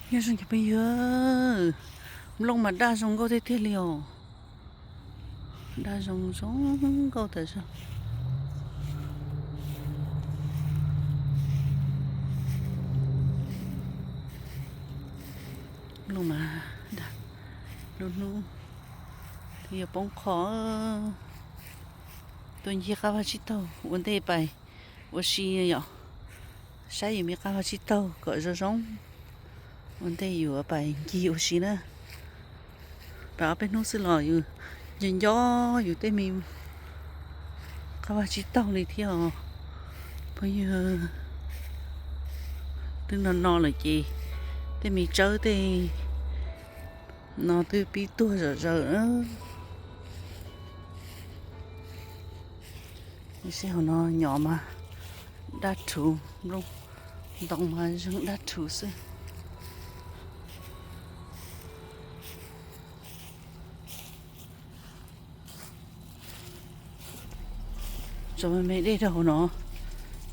Nyob zoo cov phooj ywg, nplooj mas daj zoo nkauj tiag tiag li os. Daj zoo zoo nkauj tas zog. Nplooj mas daj, lub hnub twb yuav poob qho. Tuaj ncig qab vaj tsib taug ua ntej pais ua si yom. Saib yus me qab vaj tsib taug kom zoo zoo, ua ntej yus pais ncig ua si na. Pais ob peb hnub xwb los yus nco nco yus tej me qab vaj tsib taug li thiab os phooj ywg. Twb no no lawm ces tej me tsawb tej no twb pib tuag zom zaws. Saib hauv no nyob mas daj rhuv, nplooj ntoo mas zeeg daj rhuv xwb. Tso me me dej rau hauv no,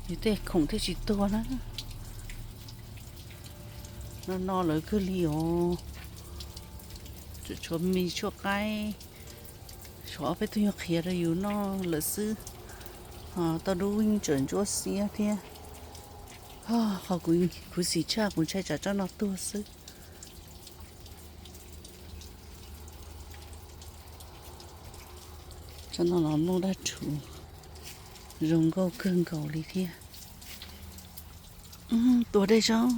yus tej khoom thiaj tsis tuag na. No no lawm kawg li os. Tsuas tshuav me tshuaj qaib, tshuav ob peb tug nyuag qhiav rau yus noj lawm xwb. Tau dub yeej tseem ntsuab xiab thiab. Qhov kuv khuv xim tshaj kuv ntshai tsam tsob no tuag xwb. Tsob no los nplooj daj rhuv zoo nkauj kawg nkaus li thiab. Tuag dej zoo.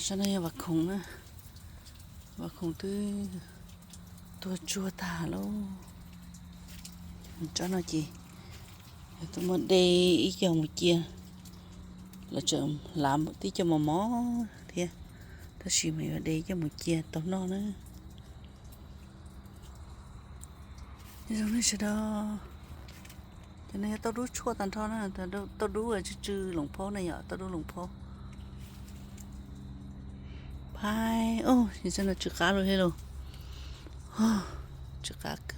Tsob no yog vas khoom na, vas khoom twb tuag tsuag tag lauj. Tsob no ces yog tuaj muab de ib co mus cia, los tseem lav tib co mos mos thiab, tab sis mas yuav de ib co mus cia tau noj na. Zoo nej sawv daws, cov no yog tauj dub tshuaj tag nrho na, tauj dub tsw tsw loos phaub na yom, tauj dub loos phaub. Phaib, tsob no tsw qab lawm thiab lauj, tsw qab kawg.